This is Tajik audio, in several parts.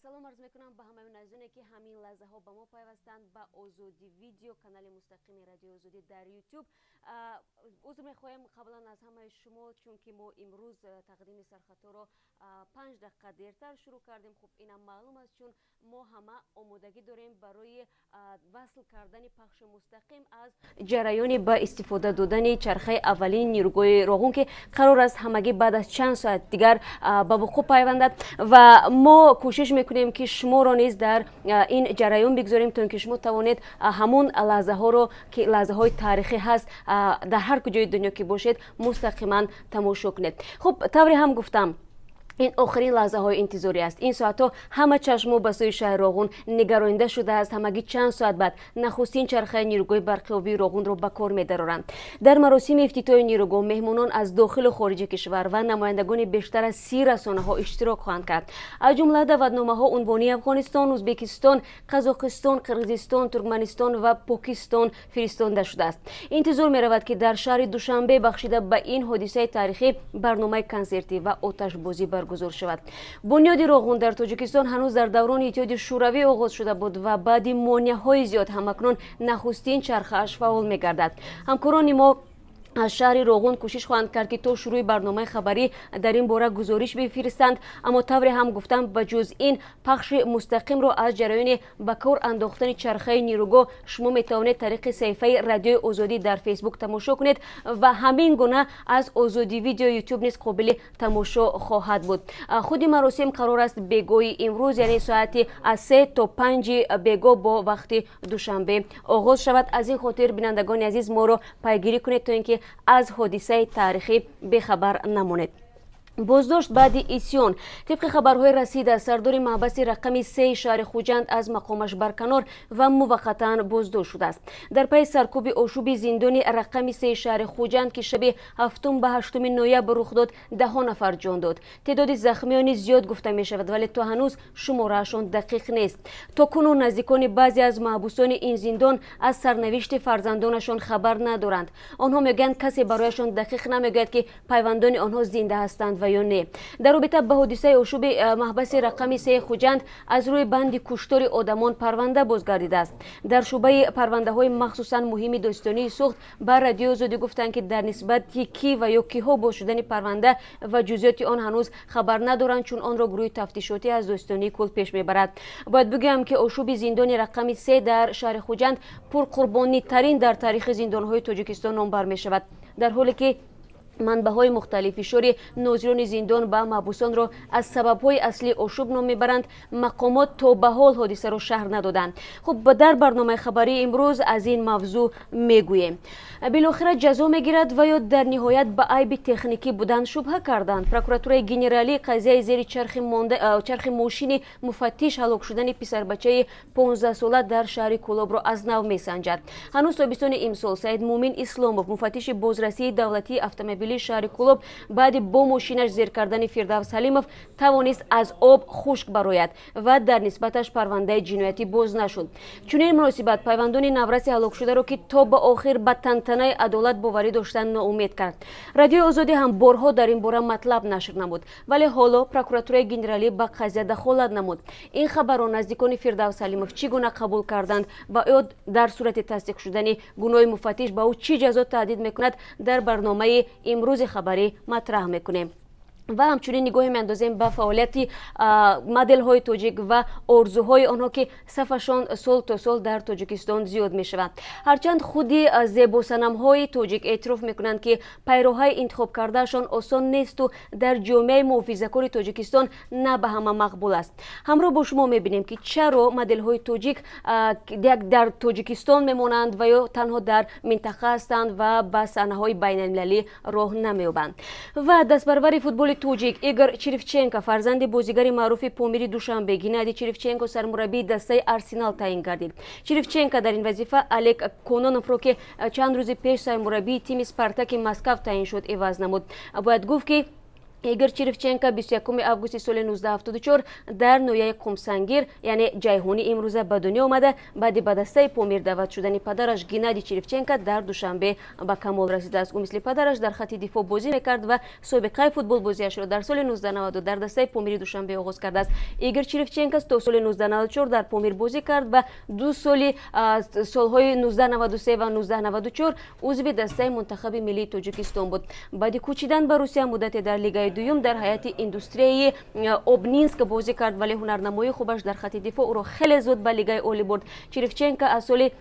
Салом арз мекунам ба ҳамаи азизоне, ки ҳамин лаҳзаҳо ба мо пайвастанд, ба Озодӣ Видео, канали мустақими Радиои Озодӣ дар Ютуб. Узр мехоҳем қаблан аз ҳамаи шумо, чунки мо имрӯз тақдими сархатҳоро 5 дақиқа дертар шурӯъ кардем. Хуб, инам маълум аст, чун мо ҳама омодагӣ дорем барои васл кардани пахши мустақим аз ҷараёни ба истифода додани чархаи аввалини нирӯгоҳи Роғун, ки қарор аст ҳамагӣ баъд аз чанд соат дигар ба вуқӯъ пайвандад. Ва мо кӯшиш мекунем, ки шуморо низ дар ин ҷараён бигзорем, то ин ки шумо тавонед ҳамон лаҳзаҳоро, ки лаҳзаҳои таърихӣ ҳаст, дар ҳар куҷои дунё ки бошед, мустақиман тамошо кунед. Хуб, тавре ҳам гуфтам, ин охирин лаҳзаҳои интизорӣ аст. Ин соатҳо ҳама чашмо ба сӯи шаҳри Роғун нигаронида шудааст. Ҳамагӣ чанд соат баъд нахустин чархаи нирӯгоҳи барқиобии Роғунро ба кор медароранд. Дар маросими ифтитоҳи нирӯгоҳ меҳмонон аз дохилу хориҷи кишвар ва намояндагони бештар аз 30 расонаҳо иштирок хоҳанд кард. Аз ҷумла даъватномаҳо унвонии Афғонистон, Ӯзбекистон, Қазоқистон, Қирғизистон, Туркманистон ва Покистон фиристонда шудааст. Интизор меравад, ки дар шаҳри Душанбе бахшида ба ин ҳодисаи таърихӣ барномаи консертӣ ва оташбозӣ баргузор шавад. Бунёди Роғун дар Тоҷикистон ҳанӯз дар даврони Иттиҳоди Шӯравӣ оғоз шуда буд ва баъди монеаҳои зиёд ҳамакнун нахустин чархааш фаъол мегардад. Ҳамкорони мо аз шаҳри Роғун кӯшиш хоҳанд кард, ки то шурӯъи барномаи хабарӣ дар ин бора гузориш бифиристанд. Аммо тавре ҳам гуфтам, ба ҷуз ин, пахши мустақимро аз ҷараёни ба кор андохтани чархаи нирӯгоҳ шумо метавонед тариқи саҳифаи Радиои Озодӣ дар Фейсбук тамошо кунед ва ҳамин гуна аз Озодӣ Видео Ютуб низ қобили тамошо хоҳад буд. Худи маросим қарор аст бегоҳи имрӯз, яъне соати аз 3 то 5 бегоҳ бо вақти Душанбе оғоз шавад. Аз ин хотир, бинандагони азиз, моро пайгирӣ кунед, то ин ки аз ҳодисаи таърихӣ бехабар намонед. Боздошт баъди исён. Тибқи хабарҳои расида, сардори маҳбаси рақами сеи шаҳри Хуҷанд аз мақомаш барканор ва муваққатан боздошт шудааст. Дар пайи саркӯби ошӯби зиндони рақами сеи шаҳри Хуҷанд, ки шаби 7 ба 8 ноябр рух дод, даҳо нафар ҷон дод. Теъдоди захмиёни зиёд гуфта мешавад, вале то ҳанӯз шумораашон дақиқ нест. То кунун наздикони баъзе аз маҳбусони ин зиндон аз сарнавишти фарзандонашон хабар надоранд. Онҳо мегӯянд, касе барояшон дақиқ намегӯяд, ки пайвандони онҳо зинда ҳастанд ва ё не. Дар робита ба ҳодисаи ошӯби маҳбаси рақами сеи Хуҷанд аз рӯи банди куштори одамон парванда бозгардидааст. Дар шӯъбаи парвандаҳои махсусан муҳими додситонии Суғд ба Радиои Озодӣ гуфтанд, ки дар нисбати кӣ ва ё киҳо боз шудани парванда ва ҷузъиёти он ҳанӯз хабар надоранд, чун онро гурӯҳи тафтишотӣ аз додситонии кулл пеш мебарад. Бояд бигӯям, ки ошӯби зиндони рақами се дар шаҳри Хуҷанд пурқурбонитарин дар таърихи зиндонҳои Тоҷикистон номбар мешавад. Дар ҳоле ки манбаъҳои мухталиф фишори нозирони зиндон ба маҳбусонро аз сабабҳои аслии ошӯб ном мебаранд, мақомот то ба ҳол ҳодисаро шарҳ надоданд. Хуб, дар барномаи хабарии имрӯз аз ин мавзӯъ мегӯем. Билохира ҷазо мегирад ва ё дар ниҳоят ба айби техникӣ будан шубҳа карданд. Прокуратураи генералӣ қазияи зери чархи мошини муфаттиш ҳалок шудани писарбачаи 15-сола дар шаҳри Кӯлобро аз нав месанҷад. Ҳанӯз тобистони имсол Саид Муъмин Исломов, муфаттиши бозрасии давлатии автомобилии шаҳри Кӯлоб, баъди бо мошинаш зер кардани Фирдавс Ҳалимов тавонист аз об хушк барояд ва дар нисбаташ парвандаи ҷиноятӣ боз нашуд. Чунин муносибат пайвандони навраси ҳалокшударо, ки то ба охир ба тантанаи адолат боварӣ доштанд, ноумед кард. Радиои Озодӣ ҳам борҳо дар ин бора матлаб нашр намуд, вале ҳоло прокуратураи генералӣ ба қазия дахолат намуд. Ин хабарро наздикони Фирдавс Ҳалимов чӣ гуна қабул карданд ва ё дар сурати тасдиқ шудани гуноҳи муфаттиш ба ӯ чӣ ҷазо таҳдид мекунад, дар барномаи имрӯзи хабарӣ матраҳ мекунем. Ва ҳамчунин нигоҳе меандозем ба фаъолияти моделҳои тоҷик ва орзуҳои онҳо, ки сафашон сол то сол дар Тоҷикистон зиёд мешавад. Ҳарчанд худи зебосанамҳои тоҷик эътироф мекунанд, ки пайроҳаи интихобкардаашон осон несту дар ҷомеаи муҳофизакори Тоҷикистон на ба ҳама мақбул аст. Ҳамроҳ бо шумо мебинем, ки чаро моделҳои тоҷик дар Тоҷикистон мемонанд ва ё танҳо дар минтақа ҳастанд ва ба саҳнаҳои байналмилалӣ роҳ намеёбанд. Ва дастпарвари футболи тоҷик Игор Черевченко, фарзанди бозигари маъруфи Помири Душанбе Геннадий Черевченко, сармураббии дастаи Арсенал таъин гардид. Черевченко дар ин вазифа Олег Кононовро, ки чанд рӯзи пеш сармураббии тими Спартаки Москав таъин шуд, иваз намуд. Бояд гуфт, ки Игор Черевченко 21 августи соли 1974 дар ноҳияи Қумсангир, яъне Ҷайҳунӣ имрӯза, ба дунё омада, баъди ба дастаи Помир даъват шудани падараш Геннадий Черевченко дар Душанбе ба камол расидааст. Ӯ мисли падараш дар хатти дифоъ бозӣ мекард ва собиқаи футболбозиашро дар соли 1992 дар дастаи Помири Душанбе оғоз кардааст. Игор Черевченко то соли 1994 дар Помир бозӣ кард ва ду соли, солҳои 1993 ва 1994, узви дастаи мунтахаби миллии Тоҷикистон буд. Баъди кӯчидан ба Русия муддате дар лигаи дуюм дар ҳайати Индустрияи Обнинск бозӣ кард, вале ҳунарнамоии хубаш дар хатти дифоъ ӯро хеле зуд ба лигаи олӣ бурд. Черевченко аз соли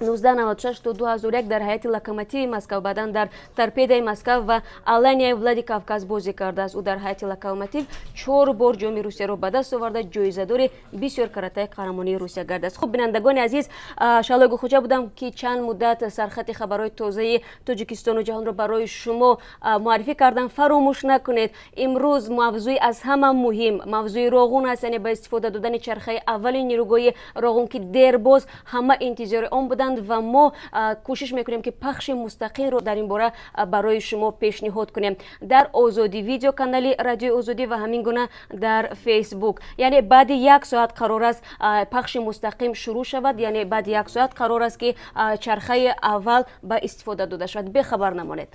1996 то 2001 дар ҳайати Локомотиви Москав, баъдан дар Торпедои Москав ва Аланияи Владикавказ бозӣ кардааст. Ӯ дар ҳайати Локомотив чор бор ҷоми Русияро ба даст оварда, ҷоизадори бисёр каратаи қаҳрамонии Русия гардааст. Хуб, бинандагони азиз, Шаҳлои Гулхоҷа будам, ки чанд муддат сархати хабарҳои тозаи Тоҷикистону ҷаҳонро барои шумо муаррифӣ кардам. Фаромӯш накунед, имрӯз мавзӯи аз ҳама муҳим мавзӯи Роғун аст, яъне ба истифода додани чархаи аввали нерӯгоҳи Роғун, ки дербоз ҳама интизори он буданд ва мо кӯшиш мекунем, ки пахши мустақимро дар ин бора барои шумо пешниҳод кунем дар Озодӣ Видео, канали Радиои Озодӣ ва ҳамин гуна дар Фейсбук. Яъне баъди як соат қарор аст пахши мустақим шурӯъ шавад, яъне баъди як соат қарор аст, ки чархаи аввал ба истифода дода шавад. Бехабар намонед.